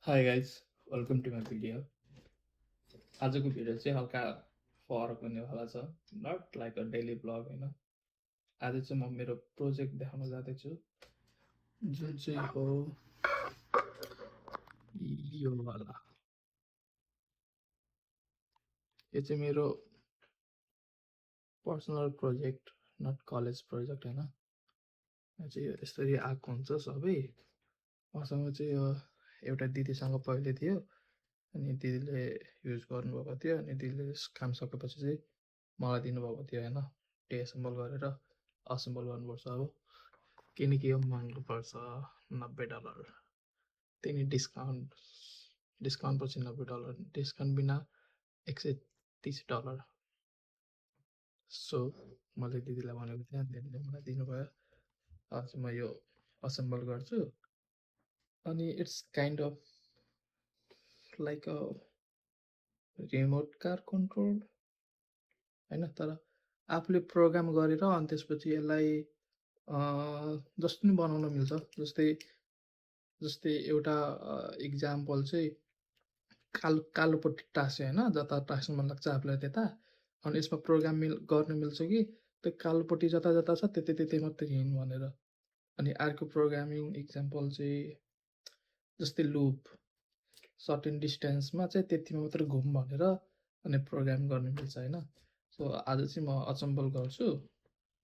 Hi guys, welcome to my video. आजको video चाहिँ हल्का फरक हुनेवाला छ, not like a daily vlog होइन। आज चाहिँ म मेरो प्रोजेक्ट देखाउन जाँदैछु, जुन चाहिँ हो यो वाला। यो चाहिँ मेरो personal project, not college project होइन। यो चाहिँ यसरी आएको हुन्छ सबै। मसँग चाहिँ यो एउटा दिदीसँग पहिले थियो, अनि दिदीले युज गर्नुभएको थियो, अनि दिदीले काम सकेपछि चाहिँ मलाई दिनुभएको थियो होइन। डिएसेम्बल गरेर असेम्बल गर्नुपर्छ अब, किनकि यो महँगो पर्छ $90। त्यही डिस्काउन्ट पछि $90, डिस्काउन्ट बिना $130। सो मैले दिदीलाई भनेको थिएँ, दिदीले मलाई दिनुभयो। अब चाहिँ म यो असेम्बल गर्छु, अनि it's kind of like a remote car control होइन, तर आफूले प्रोग्राम गरेर अनि त्यसपछि यसलाई जस्तो नि बनाउन मिल्छ। जस्तै एउटा इक्जाम्पल चाहिँ कालोपट्टि टाँस्यो होइन, जता टाँस्नु मन लाग्छ आफूलाई त्यता, अनि यसमा प्रोग्राम गर्न मिल्छ कि त्यो कालोपट्टि जता जता छ त्यतै त्यतै मात्रै हिँड्नु भनेर। अनि अर्को प्रोग्रामिङ इक्जाम्पल चाहिँ जस्तै लुप, सर्टेन डिस्टेन्समा चाहिँ त्यतिमा मात्रै घुम भनेर अनि प्रोग्राम गर्न मिल्छ होइन। सो आज चाहिँ म अचम्बल गर्छु,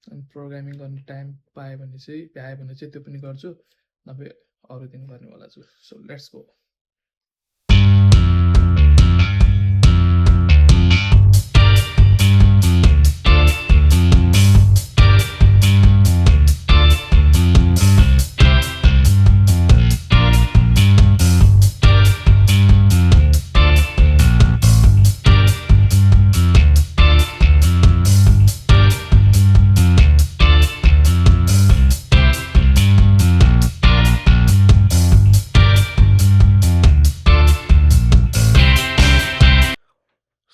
अनि प्रोग्रामिङ गर्ने टाइम भ्यायो भने चाहिँ त्यो पनि गर्छु, नभए अरू दिन गर्नेवाला छु। So let's go.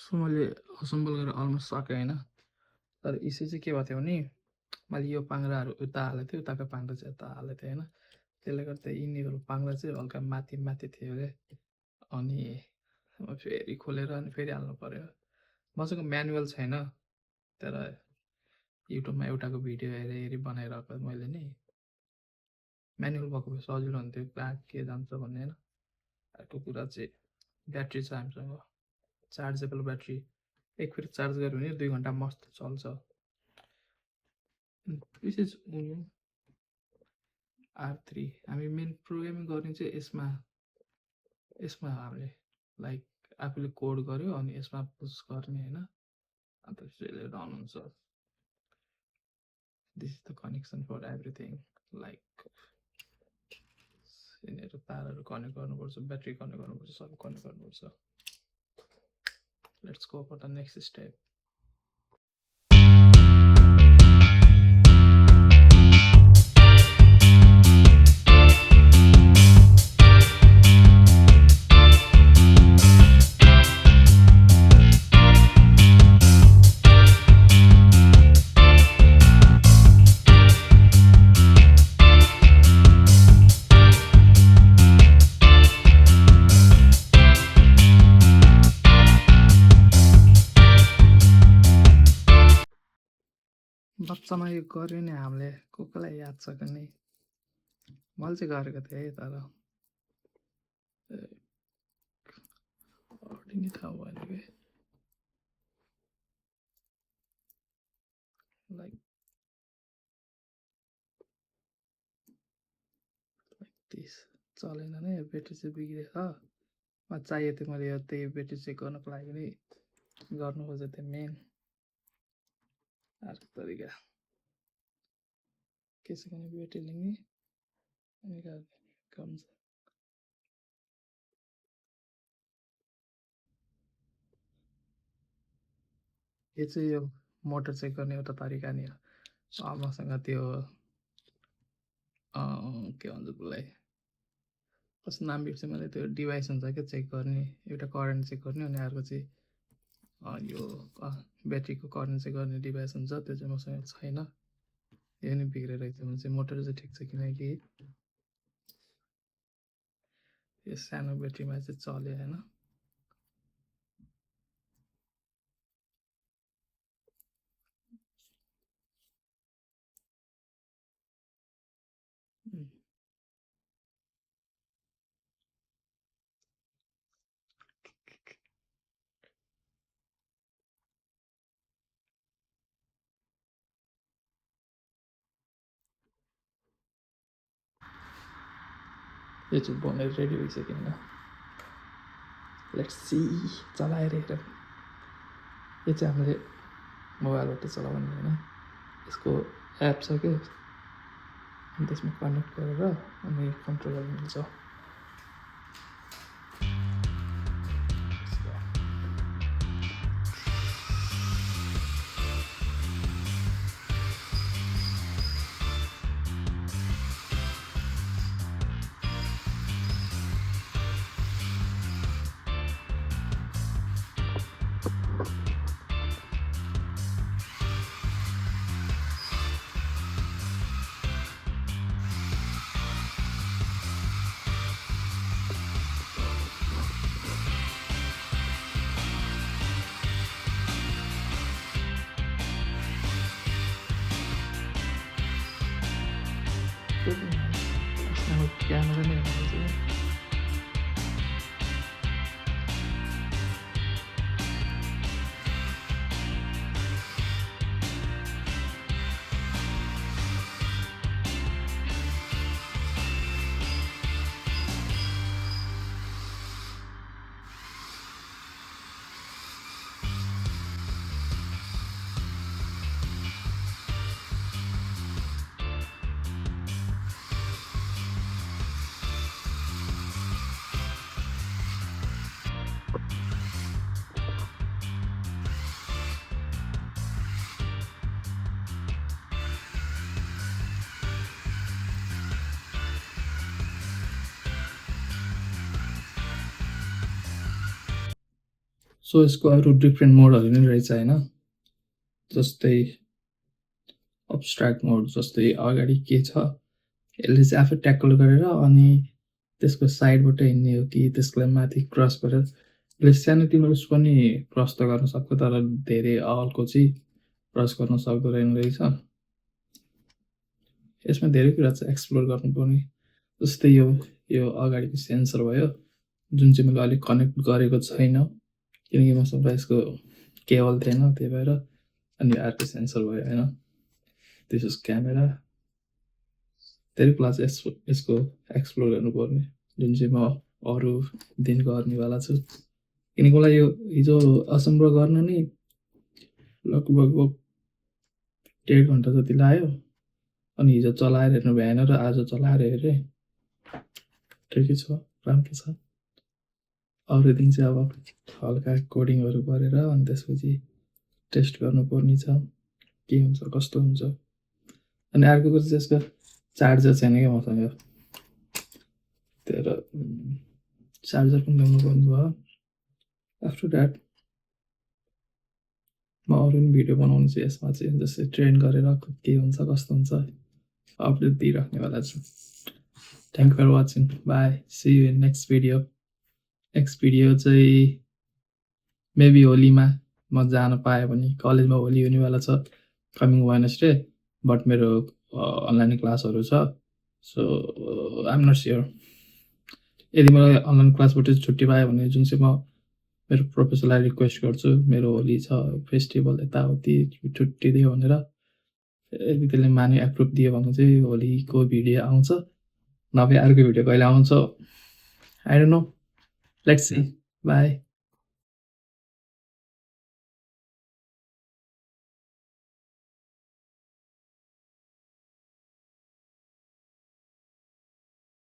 सो मैले असेम्बल गरेर अलमोस्ट सकेँ होइन, तर इस्यु चाहिँ के भएको थियो भने मैले यो पाङ्राहरू उता हालेको थिएँ, उताको पाङ्रा चाहिँ यता हालेको थिएँ होइन। त्यसले गर्दा यिनीहरू पाङ्रा चाहिँ हल्का माथि माथि थियो अरे, अनि फेरि खोलेर अनि फेरि हाल्नु पऱ्यो। मसँग म्यानुअल छैन, तर युट्युबमा एउटाको भिडियो हेरी हेरी बनाइरहेको मैले नि। म्यानुअल भएको भए सजिलो हुन्थ्यो, कहाँ के जान्छ भन्ने होइन। अर्को कुरा चाहिँ ब्याट्री छ हामीसँग, चार्जेबल ब्याट्री। एक फेरि चार्ज गऱ्यो भने 2 घन्टा मस्त चल्छ। विशेष R3 हामी मेन प्रोग्रामिङ गर्ने चाहिँ यसमा हामीले लाइक आफूले कोड गर्यो अनि यसमा पुस गर्ने होइन, अन्त त्यसले रन हुन्छ। This is the connection for everything, like यिनीहरू तारहरू कनेक्ट गर्नुपर्छ, ब्याट्री कनेक्ट गर्नुपर्छ, सबै कनेक्ट गर्नुपर्छ। Let's go for the next step. बच्चामा यो गऱ्यो नि हामीले, कसलाई याद छ कि नि, मैले चाहिँ गरेको थिएँ है, तर नि थाहा भएन कि लाइक दिस चलेन नै, ब्याट्री चाहिँ बिग्रेछ। चाहियो थियो, मैले त्यही ब्याट्री चेक गर्नको लागि नै गर्नु खोजेको थिएँ मेन। अर्को तरिका के छ भने ब्याट्री लिने अनि कम छ। यो चाहिँ यो मोटर चेक गर्ने एउटा तरिका नि हो। मसँग त्यो के भन्छ त्यसलाई, कस्तो नाम बिर्सेँ मैले, त्यो डिभाइस हुन्छ क्या चेक गर्ने, एउटा करेन्ट चेक गर्ने, अनि अर्को चाहिँ यो ब्याट्रीको करेन्ट चेक गर्ने डिभाइस हुन्छ, त्यो चाहिँ मसँग छैन। यो नि बिग्रेर रहेछ भने चाहिँ मोटर चाहिँ ठिक छ, किनकि यो सानो ब्याट्रीमा चाहिँ चल्यो होइन। यो चाहिँ बनेर रेडी भइसक्यो होइन। लेट्स सी चलाएर हेरौँ। यो चाहिँ हामीले मोबाइलबाट चलाउने होइन, यसको एप छ क्या, अनि त्यसमा कनेक्ट गरेर अनि कन्ट्रोल गर्नु मिल्छ। यसमा क्यामेरा नै हेर्नु सो यसको अरू डिफ्रेन्ट मोडहरू पनि रहेछ होइन, जस्तै अब्स्ट्र्याक्ट मोड, जस्तै अगाडि के छ यसले चाहिँ आफै ट्याकल गरेर अनि त्यसको साइडबाट हिँड्ने हो कि त्यसलाई माथि क्रस गरेर, यसले सानोतिनो उस पनि क्रस त गर्न सक्छ तर धेरै अल्को चाहिँ क्रस गर्न सक्दैन रहेछ। यसमा धेरै कुरा छ एक्सप्लोर गर्नुपर्ने, जस्तै यो अगाडिको सेन्सर भयो जुन चाहिँ मैले अलिक कनेक्ट गरेको छैन किनकि मसँग यसको केबल थिएन, त्यही भएर। अनि अर्को सेन्सर भयो होइन, दिस इज क्यामेरा। धेरै कुरा चाहिँ यसको एक्सप्लोर गर्नुपर्ने जुन चाहिँ म अरू दिन गर्नेवाला छु, किनकि मलाई यो हिजो असेम्बल गर्न नै लगभग 1.5 घन्टा जति लाग्यो। अनि हिजो चलाएर हेर्नु भएन र आज चलाएर हेरेँ, ठिकै छ, राम्रो छ। अरू दिन चाहिँ अब हल्का कोडिङहरू गरेर अनि त्यसपछि टेस्ट गर्नुपर्ने छ के हुन्छ कस्तो हुन्छ। अनि अर्को कुरा चाहिँ यसको चार्जर छैन क्या मसँग, त्यही भएर चार्जर पनि ल्याउनु पर्ने भयो। आफ्टर द्याट म अरू पनि भिडियो बनाउनु छु यसमा चाहिँ, जस्तै ट्रेन गरेर के हुन्छ कस्तो हुन्छ अपडेट दिइराख्नेवाला छु। Thank you for watching, bye, see you in next video. Next video चाहिँ मेबी होलीमा म जान पाएँ भने, कलेजमा होली हुनेवाला छ कमिङ वेडनेसडे, बट मेरो अनलाइन क्लासहरू छ, so I am not sure. यदि मलाई अनलाइन क्लासबाट छुट्टी पायो भने जुन चाहिँ म मेरो प्रोफेसरलाई रिक्वेस्ट गर्छु, मेरो होली छ फेस्टिभल यताउति छुट्टी दियो भनेर, यदि त्यसले माने एप्रुभ दियो भने चाहिँ होलीको भिडियो आउँछ, नभए अर्को भिडियो कहिले आउँछ I don't know, let's see, by.